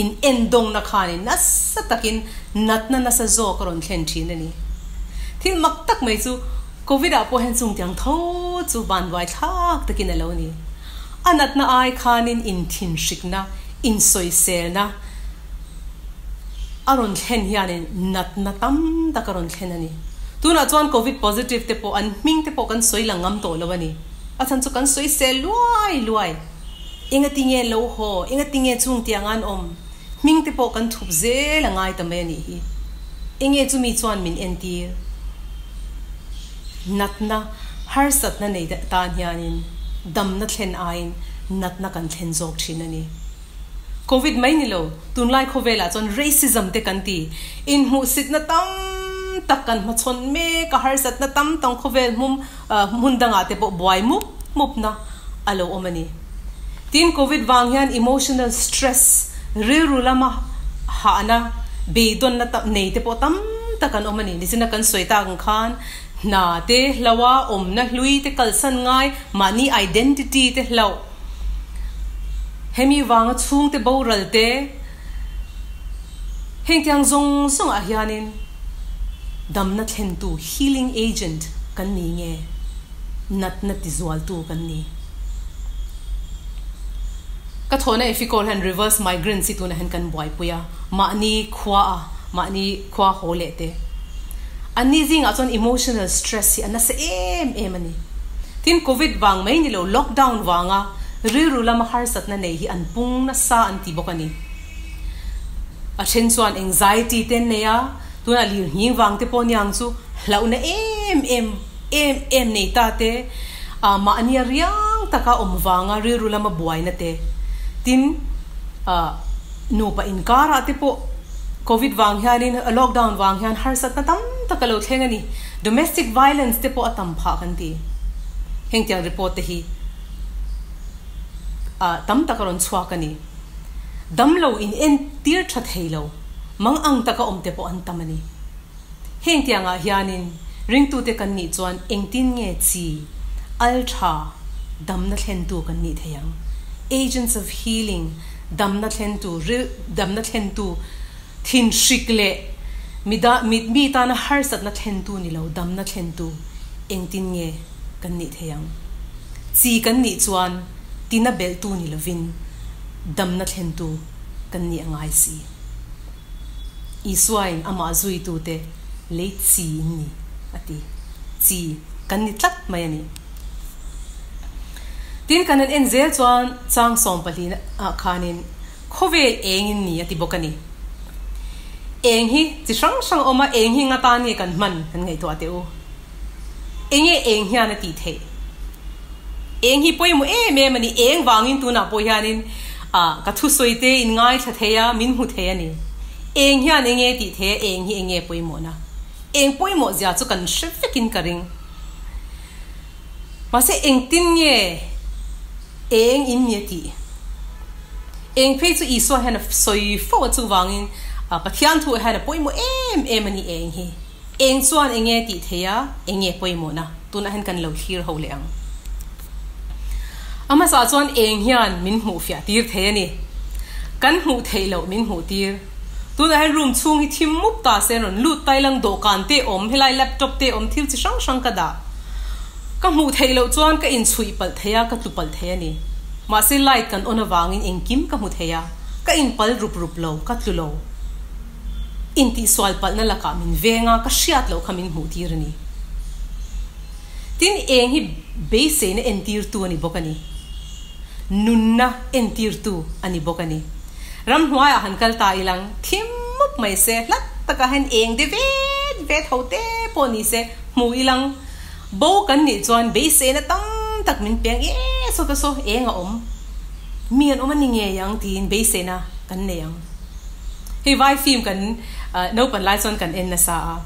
In endawngna kha a ni. Nasa takin natna nasa zawk a rawn thlen thin a ni. Thil mak tak mai chu Covid ah pawh hian chungtiang tho chu vanduai thlak takin a lo ni. A natna ai khanin inthinhrikna, insawiselna a rawn thlen hianin natna tam tak a rawn thlen a ni. Tunah chuan Covid positive te pawh an hming te pawh kan sawi lang ngam tawh lo a ni. A chhan chu kan sawi sel luai luai. Engati nge lo haw, engati nge chung tiang an awm, hming te pawh kan thup zel a ngai ta mai a nih hi. Enge chumi chuan min entir? Natna, harsatna nei tan hianin damna thlen aiin natna kan thlen zawk thin a ni. Covid mai ni lo, tunlai khawvelah chuan racism te kan ti. Inhmuhsitna tam tak kan hmachhawn mek a, harsatna tam tam khawvel hmum hmun dangah te pawh buai mup mupna a lo awm a ni. Tin, Covid vang hian emotional stress, rilru lama hahna, beidawnna tam nei te pawh tam tak an awm a ni. Nichina kan sawi tak ang khan hna te hlauha awmna hlui te kalsan ngai, mahni identity te hlauh, Hemi vanga chhungte boral te, Hengtiang zawng zawngah hianin damna thlentu, healing agent, kan ni nge natna tizualtu kan ni? Ka thawhna Efficawl hian reverse migrants hi tunah hian kan buaipui a, mahni khua a mahni khua haw leh te. Anni zingah chuan emotional stress hi a nasa em em a ni. Tin, Covid vang mai ni lo lockdown vanga rilru lama harsatna nei hi an pung nasa an ti bawk a ni. A then chuan anxiety te an nei a, tunah lirnghing vang te pawh niang chu hlauhna em em em em nei ta te, ah mahnia riang taka awm vanga rilru lama buaina te, tin ah nupa inkarah te pawh Covid vang hianin lockdown vang hian harsatna tam tak a lo thleng a ni. Domestic violence te pawh a tam phah kan ti. Hengtiang report te hi ah tam tak a rawn chhuak a ni. Damlo in entir tha thei lo, mang ang taka awm te pawh an tam a ni. Heng tiangah hianin ringtute kan nih chuan engtin nge chi, al tha, damna thlentu kan nih thei ang? Agents of healing, damna thlentu, ril, damna thlentu, thin hrik leh mi da, mi, mi tana harsatna thlentu ni lo, damna thlentu engtin nge kan nih thei ang? Chi kan nih chuan tina belhtu ni lovin damna thlentu kan nih a ngai si. Isuain amah zuitute lei chi in ni a ti. Chi kan ni tlat mai a ni. Tin kan han en zel chuan chang sawmpahli ah khanin khawvel eng in ni a ti bawk a ni. Eng hi chi hrang hrang a awm a, eng hi nga tan nge kan hman kan ngaihtuah teh u. Enge eng hian a tih theih? Eng hi pawimawh em em a ni. Eng vangin tunah pawh hianin ah ka thusawi te in ngaithla thei a, min hmu thei a ni. Eng hian enge tih theih a, eng hi enge pawimawhna? Eng pawimawh zia chu kan hre vekin ka ring. Mahse engtin nge eng in mi a tih? Eng phei chu Isua hian a sawi fo a chuvangin Pathian thu ah hian a pawimawh em em a ni eng hi. Eng chuan enge tih theih a, enge pawimawhna? Tunah hian kan lo thlir ho leh ang. A hmasa chuan eng hian min hmuh fiah tir thei a ni. Kan hmuh theih loh min hmuh tir. Tunah hian room chhung hi thim mup ta se rawn lut tai lang dawhkan te awm, helai laptop te awm thil chi hrang hrang ka dah. Ka hmuh theih loh chuan ka inchhuih palh thei a, ka tlu palh thei a ni. Mahse light kan on avangin engkim ka hmu thei a, ka inpal rup rup lo, ka tlu lo. Intihsual palhna lakah min veng a, ka hriat loh kha min hmuh tir a ni. Tin, eng hi beiseina entirtu a ni bawk a ni. Nunna entirtu a ni bawk a ni. Ramhnuaiah han kal ta ilang, thim mup mai se, hlat takah hian eng de vet vet ho te pawh ni se, hmu ilang, bo kan nih chuan beiseina tam tak min peng e saw ta saw, eng a awm, mi an awm a ni ngei ang tiin beiseina kan nei ang. Hei vai film kan naupan lai chuan kan en nasa a,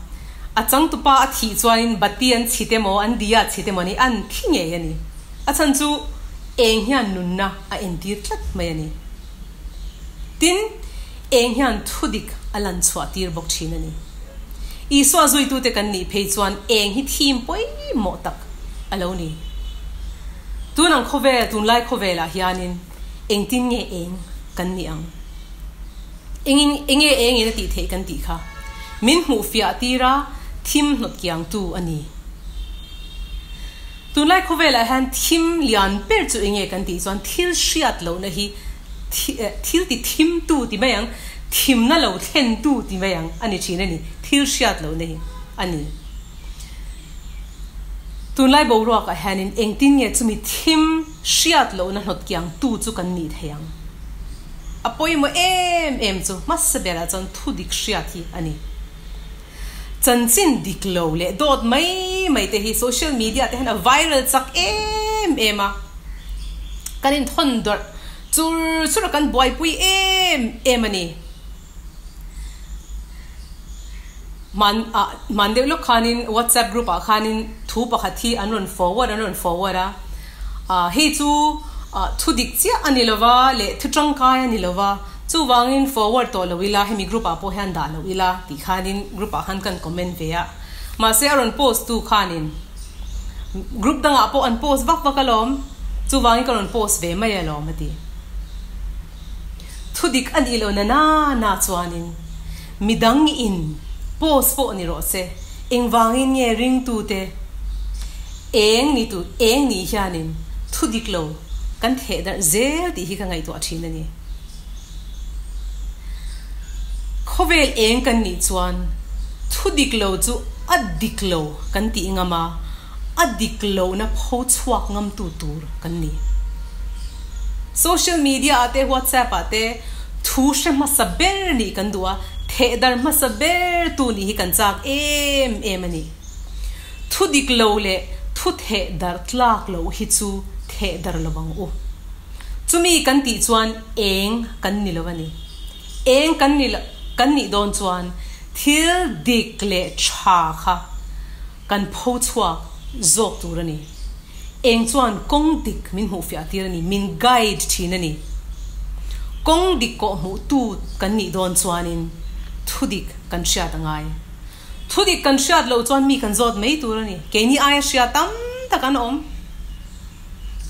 a changtupa a thih chuanin bati an chhit emaw an dia a chhit emaw ni an thi ngei a ni. A chhan chu eng hian nunna a entir tlat mai a ni. Tin, eng hian thudik a lan chhuah tir bawk thin a ni. Isua zuitute kan nih phei chuan eng hi thim pawimawh tak a lo ni. Tun ang khawvel, tunlai khawvelah hianin engtin nge eng kan nih ang? Engin enge engin a tih theih kan tih kha min hmuh fiah tir a, thim hnawt kiangtu a ni. Tunlai khawvelah hian thim lian ber chu enge kan tih chuan thil hriat lohna hi thil ti thimtu ti mai ang, thimna lo thlentu ti mai ang a ni thin a ni, thil hriat lohna hi a ni. Tunlai boruakah hianin engtin nge chumi thim hriat lohna hnawt kiangtu chu kan nih thei ang? A pawimawh em em chu hmasa berah chuan thu dik hriat hi a ni. Chanchin dik lo leh dawt mai mai te hi social media te hian a viral chak em em a, kan inthawn dawrh chur chur a kan buaipui em em a ni. Hman ah hman deuh lawk khanin WhatsApp group ah khanin thu pakhat hi an rawn forward an rawn forward a, ah hei chu ah thu dik chiah a ni lova leh thu tangkai a ni lova chuvangin forward tawh lo ila hemi group ah pawh hian dah lo ila tih khanin group ah khan kan comment ve a, mahse a rawn post tu khanin group dangah pawh an post vak vak alawm chuvangin ka rawn post ve mai alawm a ti. Thudik a nih loh na na na chuanin. Midang in post pawh ni rawh se, engvangin nge ringtute eng ni tu eng nih hianin thu dik lo kan theh darh zel tih hi ka ngaihtuah thin a ni. Khawvel eng kan nih chuan thu dik lo chu a dik lo kan tih ngam a, a dik lohna pho chhuak ngamtu tur kan ni. Social media ah te WhatsApp ah te thu hre hmasa ber nih kan duh a, thehdar hmasa ber tu nih hi kan chak em em a ni. Thu dik lo leh thu thehdar tlak loh hi chu thehdar lo ang u. Chumi kan tih chuan eng kan ni lo a ni. Eng kan ni kan nih dawn chuan thil dik leh tha kha kan pho chhuak zawk tur a ni. Eng chuan kawng dik min hmuhfiah tir a ni, min guide thin a ni. Kawng dik kawh hmuh tu kan nih dawn chuanin thu dik kan hriat a ngai. Thu dik kan hriat loh chuan mi kan zawt mai tur a ni. Keini aia hria tam tak an awm.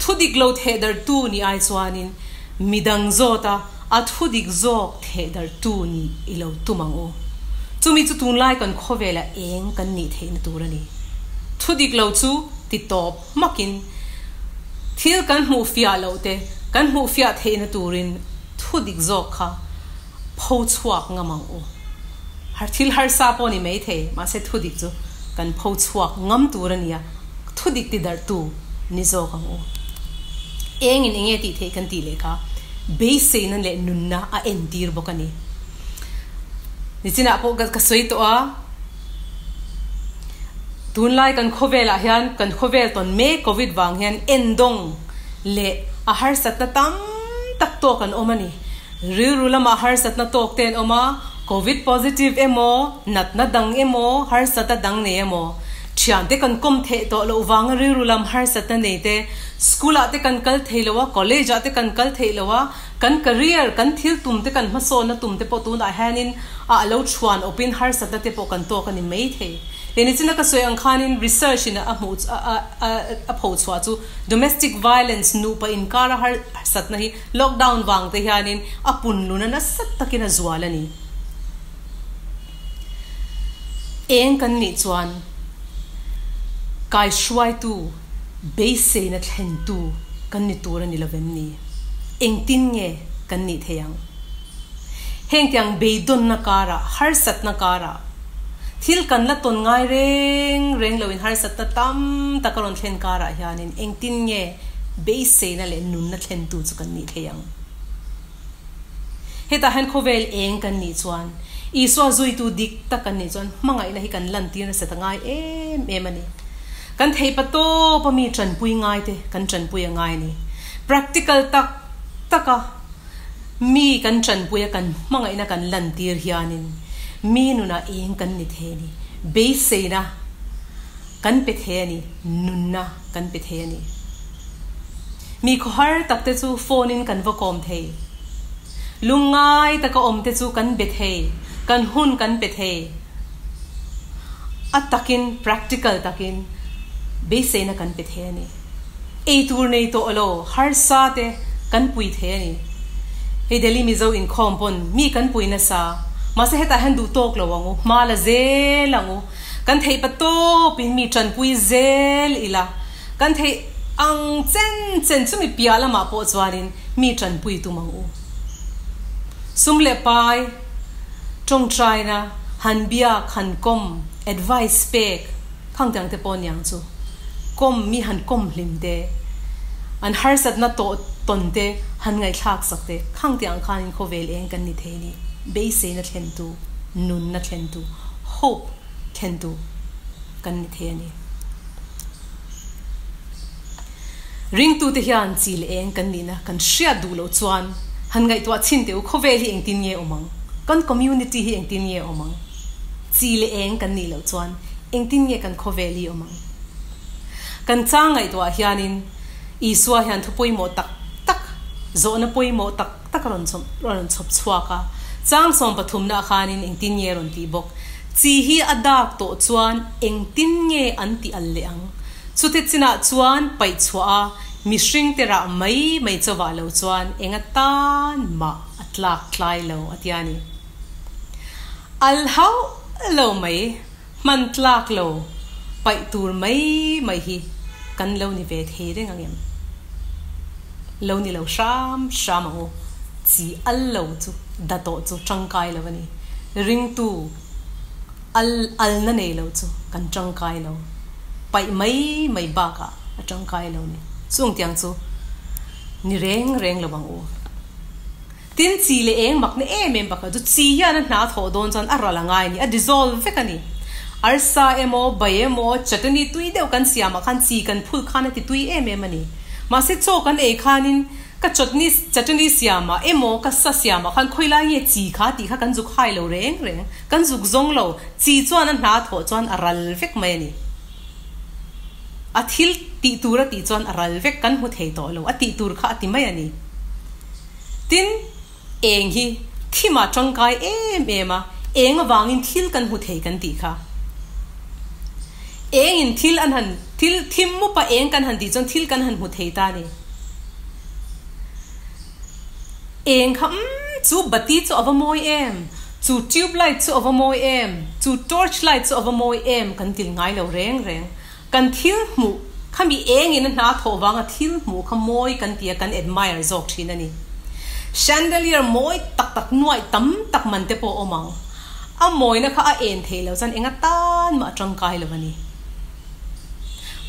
Thu dik lo thehdarh tu nih ai chuanin midang zawt a, a thu dik zawk thehdarh tu nih i lo tum ang u. Chumi chu tunlai kan khawvelah eng kan nih theihna tur a ni. Thu dik lo chu ti tawp hmakin thil kan hmuh fiah loh te kan hmuh fiah theihna turin thu dik zawk kha pho chhuak ngam ang u. Thil harsa pawh ni mai thei, mahse thu dik chu kan pho chhuak ngam tur a nia, thu dik ti darhtu ni zawk ang u. Engin enge tih theih kan tih leh kha beiseina leh nunna a entir bawk a ni. Nichinah pawh ka sawi tawh a, tunlai kan khawvelah hian kan khawvel tawn mek covid vang hian endawng leh a harsatna tam tak tawk an awm a ni. Rilru lamah harsatna tawk te an awm a, Covid positive emaw, natna dang emaw, harsatna dang nei emaw, thiante kan kawm theih tawh loh vanga rilru lam harsatna nei te, school ah te kan kal thei lo a, college ah te kan kal theih lo a, kan career, kan thil tum te, kan hmasawnna tum te pawh tunah hianin a lo chhuan awpin harsatna te pawh kan tawk a ni mai thei. Leh nichina ka sawi ang khanin research in a hmuh a phochhuah chu domestic violence nupa inkara harsatna hi Lockdown vang te hianin a punluna nasa takin a zual a ni. Eng kan nih chuan kaihruaitu, beiseina thlentu kan ni tur a ni lovem ni? Engtin nge kan nih thei ang? Hengtiang beidawnna karah, harsatna karah, thil kan la tawn ngai reng reng loin harsatna tam tak a rawn thlen karah hianin engtin nge beiseina leh nunna thlentu chu kan nih thei ang? Hetah hian khawvel eng kan nih chuan, Isua zuitu dik tak kan nih chuan hmangaihna hi kan lantir nasa ta ngai em em a ni. Kan theipa tawp a mi tanpui ngaite kan tanpui a ngai a ni. Practical tak taka Mi kan tanpuia kan hmangaihna kan lantir hianin mi nunah eng kan ni thei a ni, beiseina kan pe thei a ni, nunna kan pe thei a ni. Mi khawhar takte chu phone in kan va kawm thei, lungngai taka awmte chu kan be thei, kan hun kan pe thei. A takin, practical takin beiseina kan pe thei a ni. Ei tur nei tawh lo harsa te kan pui thei a ni. Hei Delhi Mizo inkhawm pawn mi kan pui nasa. Mahse hetah hian duh tawk lo ang u, hma la zel ang u. Kan theih pa tawp in mi tanpui zel ila, kan theih ang chen chen chumi piah lamah pawh chuanin mi tanpui tum ang u. Sum leh pai, tawngtaina, han biak, han kawm, advice pek, Khangtiang te pawh niang chu kawm mi han kawm hlim te, an harsatna tawh tawn te han ngaihthlak sak te, khangtiang khanin khawvel eng kan ni thei ni, beiseina thlentu, nunna thlentu, hope thlentu kan ni thei a ni. Ringtute hian chi leh eng kan nihna kan hriat duh loh chuan han ngaihtuah chhin teh u, khawvel hi engtin nge awm ang? Kan community hi engtin nge awm ang? Chi leh eng kan nih loh chuan engtin nge kan khawvel hi awm ang? Kan chang ngaihtuah hianin Isua hian thu pawimawh tak tak, zawhna pawimawh tak tak a rawn rawn chhawp chhuak a. Chang 13 ah khanin engtin nge a rawn tih bawk? Chi hi a dak tawh chuan engtin nge an tih al leh ang? Chute chinah chuan paih chhuah a, mihring te rah mai mai chauhah lo chuan eng atan mah a tlak tlai lo a ti a ni. Al hauh lo mai, hman tlak lo paih tur mai mai hi kan lo ni ve thei reng ang em? Lo ni lo hram hram ang u, chi al lo chu da tawh chu tangkai lo a ni. Ringtu al alna nei lo chu kan tangkai lo, paih mai mai bakah a tangkai lo ni. Chung tiang chu ni reng reng lo ang u. Tin, chi leh eng makna em em pakhat chu chi hian a hna thawh dawn chuan a ral a ngai a ni, a dissolve vek a ni. Arsa emaw, bai emaw, chutney tui deuh kan siamah khan chi kan phul khan a ti tui em em a ni. Mahse chaw kan ei khanin ka chutney chutney siamah emaw ka sa siamah khan khawi lai nge chi kha tih kha kan zuk hai lo reng reng, kan zuk zawng lo. Chi chuan a hna thawh chuan a ral vek mai a ni. A thil tih tur a tih chuan a ral vek, kan hmu thei tawh lo, a tih tur kha a ti mai a ni. Tin, eng hi thimah tangkai em em a, eng avangin thil kan hmu thei kan tih kha. Engin thil an han, thil thim mupa eng kan han tih chuan thil kan han hmu thei ta a ni. Eng kha umm, chu bati chu a va mawi em, chu tube light chu a va mawi em, chu torch light chu a va mawi em kan til ngai lo reng reng. Kan thil hmuh kha mi engin a hna thawh vanga thil hmuh kha mawi kan ti a, kan admire zawk thin a ni. Chandelier mawi tak tak nuaih tam tak man te pawh a awm ang. A mawina kha a en theih loh chuan enga tan mah a tangkai lo a ni.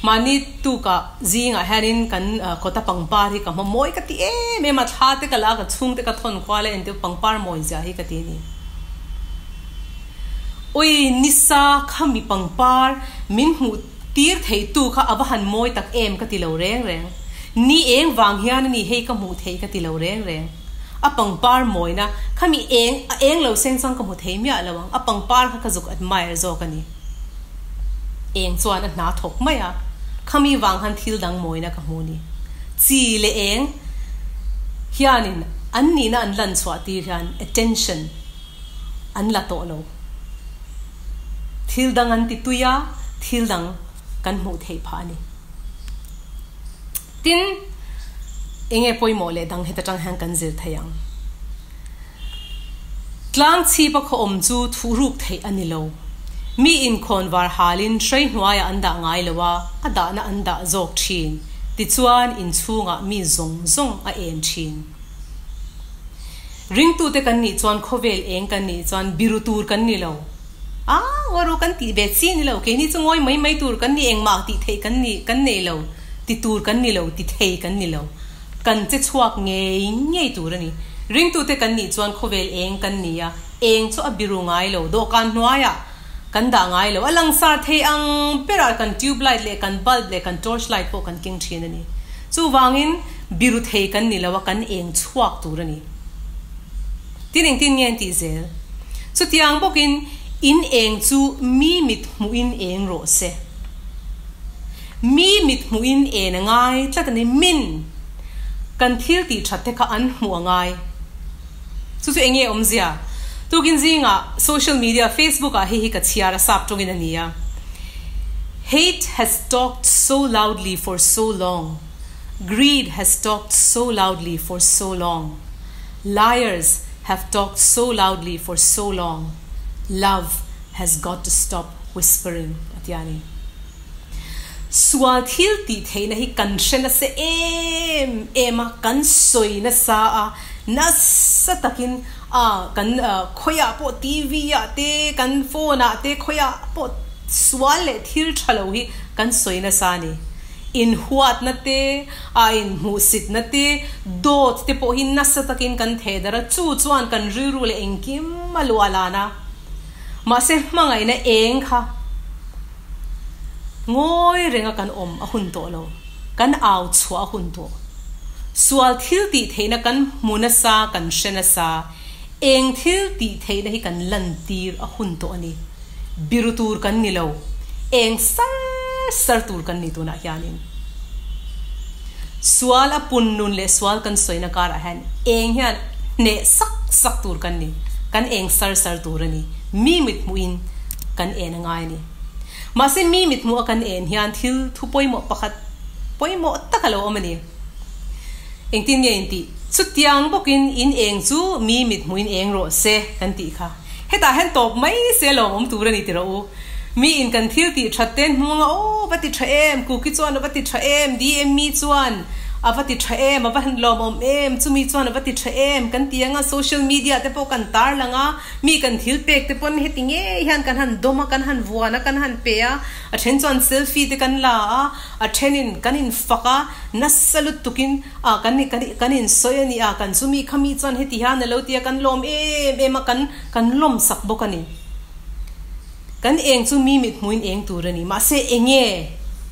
Mahni tukah zingah hianin kan kawta pangpar hi ka hma mawi ka ti em em a, thla te ka la a, ka chhungte ka thawn kual a, entir pangpar mawi zia hi ka ti a ni. Ui nisa kha mi pangpar min hmuh tir theih tu kha a va han mawi tak em ka ti lo reng reng. Ni eng vang hian a ni hei ka hmuh theih ka ti lo reng reng. A pangpar mawina kha mi eng a eng lo seng chuan ka hmu thei miah lo ang, a pangpar kha ka zuk admire zawk a ni. Eng chuan a hna thawk mai a, khami vang khan thil dang mawina ka hmu ni. Chi leh eng hianin an nihna an lan chhuah tir hian attention. an la tawh lo. Thil dang an ti tui a, thil dang kan hmuh theih phah a ni. Tin, enge pawimawh leh dang heta tang hian kan zir thei ang. Tlang chhip a khaw awm chu thuhruk theih a ni lo. Mi inkhawnvar halin hrei hnuaiah an dah ngai lo a, a dahna an dah zawk thin. Tichuan, inchhungah mi zawng zawng a en thin. Ringtute kan nih chuan khawvel eng kan nih chuan biru tur kan ni lo. A, ngaw kan tih ve chi ni lo, keini chu ngawi mai mai tur kan ni, engmah tih theih kan ni, kan nei lo, ti tur kan ni lo, ti thei kan ni lo. Kan che chhuak ngei ngei tur a ni. Ringtute kan nih chuan khawvel eng kan ni a, eng chu a biru ngai lo, dawhkan hnuaiah kan dah ngai lo, a langsar thei ang berah kan tube light leh kan bulb leh kan torch light pawh kan keng thin a ni. Chuvangin biru thei kan ni lo a, kan eng chhuak tur a ni. Tin engtin nge an tih zel? Chutiang bawkin in eng chu mi mit hmuhin eng rawh se. Mi mit hmuhin en a ngai tlat a ni. Min kan thil tih that te kha an hmuh a ngai. Chu chu enge awmzia? Tukin zingah social media Facebook ah hei hi ka chhiar a, sap tawngin a ni a. Hate has talked so loudly for so long, greed has talked so loudly for so long, liars have talked so loudly for so long, love has got to stop whispering a ti a ni. Sual thil tih theihna hi kan hre nasa em em a, kan sawi nasa a, nasa takin a kan khawiah pawh TV ah te, kan phone ah te khawiah pawh sual leh thil tha lo hi kan sawi nasa a ni. Inhuatna te, a inhmuhsitna te, dawt te pawh hi nasa takin kan theh darh a, chu chuan kan rilru leh engkim a luah lan a. Mahse hmangaihna eng kha. Ngawi renga kan awm a hun tawh lo, kan au chhuah a hun tawh. Sual thil tih theihna kan hmu nasa, kan hre nasa, eng thil tih theihna hi kan lantir a hun tawh a ni. Biru tur kan ni lo, eng sar sar tur kan ni tunah hianin. Sual a pun nun leh sual kan sawina karah hian eng hian hneh sak sak tur kan ni, kan eng sar sar tur a ni. Mi mithmuhin kan en a ngai a ni. Mahse mi mithmuh a kan en hian thil thu pawimawh pakhat pawimawh tak a lo awm a ni. Engtin nge in tih? Chutiang bawkin in eng chu mi mithmuhin eng rawh se kan tih kha. Hetah hian tawp mai se lawmawm tur a ni ti rawh u. Mi in kan thil tih that ten hmung a, aw va ti tha em, Kuki chuan a va ti tha em, DME chuan a va ti tha em, a va han lawmawm em, chumi chuan a va ti tha em kan ti ang a, social media te pawh kan tarlang a, mi kan thil pek te pawn heti ngei hian kan han dawm a, kan han vuan a, kan han pe a, a then chuan selfie te kan la a, a thenin kan infak a, nasa lutukin a kan kan insawi a ni a, kan chumi khami chuan heti hian a lo ti a, kan lawm em em a, kan kan lawmsak bawk a ni. Kan eng chu mi mit hmuin eng tur a ni. Mahse enge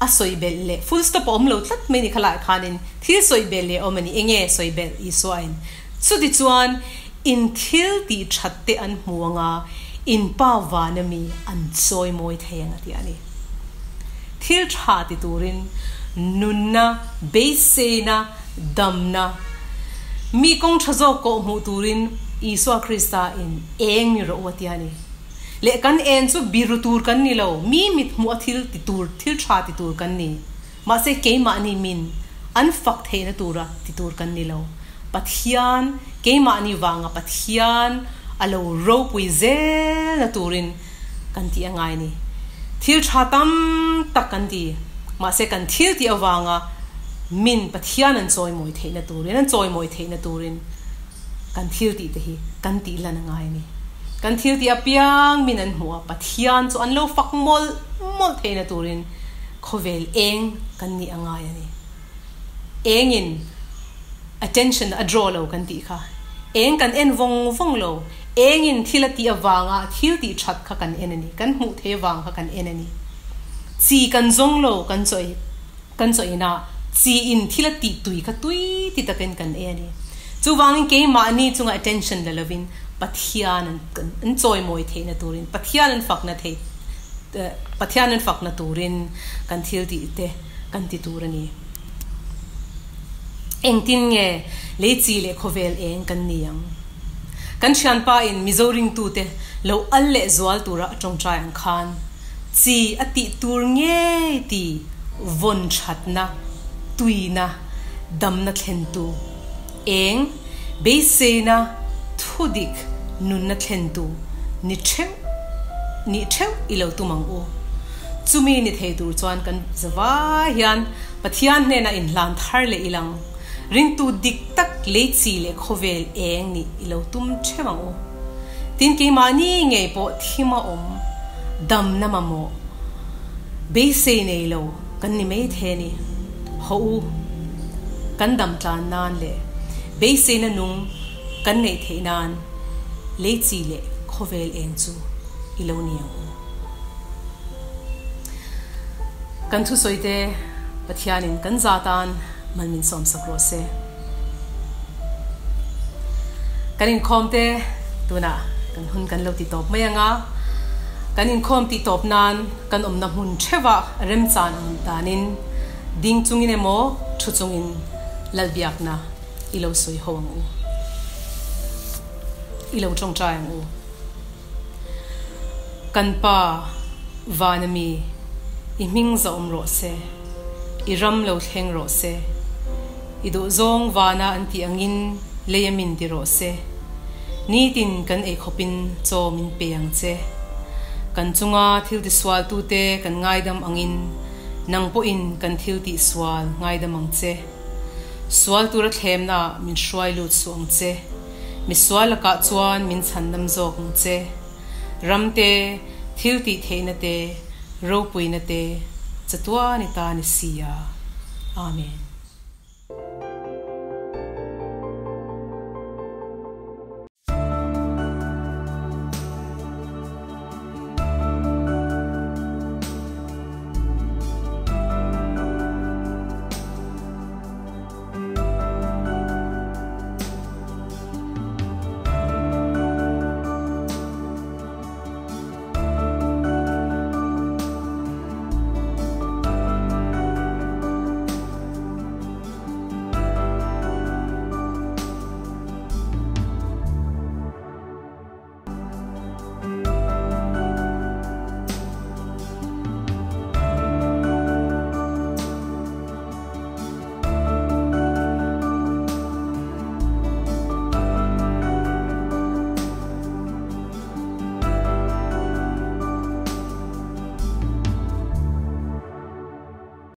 a sawi belh leh full stop a awm lo tlat mai ni khalai khanin thil sawi belh leh a awm a ni. Enge sawi belh Isua in chuti chuan in thil tih that te an hmu anga in pa vana mi an chawi mawi thei ang a ti a ni. Thil tha ti turin nunna, beiseina, damna, mi kawng tha zawk kawh hmuh turin Isua Krista in eng ni rawh u a ti a ni. Leh kan en chu biru tur kan ni lo, mi mit hmuh a thil ti tur, thil tha ti tur kan ni. Mahse keimahni min an fak theihna tura ti tur kan ni lo. Pathian, keimahni vanga Pathian a lo ropui zelna turin kan tih a ngai ni. Thil tha tam tak kan ti, mahse kan thil tih avanga min Pathian an chawimawi theihna turin, an chawimawi theihna turin, Kan thil tih te hi kan tih lan a ngai a ni. Kan thil tih apiang min an hmuh a, Pathian chu an lo fak mawlh mawlh theihna turin khawvel eng kan nih a ngai a ni. Engin attention a draw lo kan tih kha. Eng kan en vawng vawng lo. Engin thil a tih avanga thil tih that kha kan en a ni. Kan hmuh theih avang kha kan en a ni. Chi kan zawng lo kan chaw ei. Kan chaw inah chi in thil a tih tui kha tui ti takin kan ei a ni. Chuvangin keimahni chunga attention la lovin Pathian an an chawimawi theihna turin, Pathian an fakna theih Pathian an fakna turin kan thil tih te kan ti tur a ni. Engtin nge lei chi leh khawvel eng kan ni ang? Kan thianpa in Mizo ringtute lo al leh zual tura a tawngtai ang khan, Chi a tih tur ngei ti vawn thatna, tuina, damna thlentu, eng, beiseina, thudik, nunna thlentu ni theuh nih theuh i lo tum ang u. Chumi ni thei tur chuan kan zavai hian Pathian hnenah inhlan thar leh ilang, ringtu dik tak lei chi leh khawvel eng nih i lo tum theuh ang u. Tin keimahni ngei pawh thim a awm, damna mamawh, beisei nei lo kan ni mai thei a ni. Haw u, kan dam tlan nan leh beiseina nung kan neih theih nan lei chi leh khawvel eng chu i lo ni ang u. Kan thusawi te Pathianin kan za tan mal min sawmsak rawh se. Kan inkhawm te tunah kan hun kan lo ti tawp mai ang a, kan inkhawm tih tawp nan kan awmna hmun theuhah remchan ang danin ding chungin emaw thu chungin Lalbiakna i lo sawi ho ang u, i lo tawngtai ang u. Kan Pa, Vana mi, i hming zahawm rawh se, i ram lo thleng rawh se. I duhzawng vana an tih angin lei a min ti rawh se. Nitin kan ei khawpin chaw min pe ang che. Kan chunga thil tisualtute kan ngaidam angin nang pawhin kan thil tihsual ngaidam ang che. Sual tura thlemnaah min hruai lut suh ang che. Misual lakah chuan min chhandam zawk ang che. Ramte, thil tihtheihna te, ropuina te, chatuan i ta ni si a. Amen.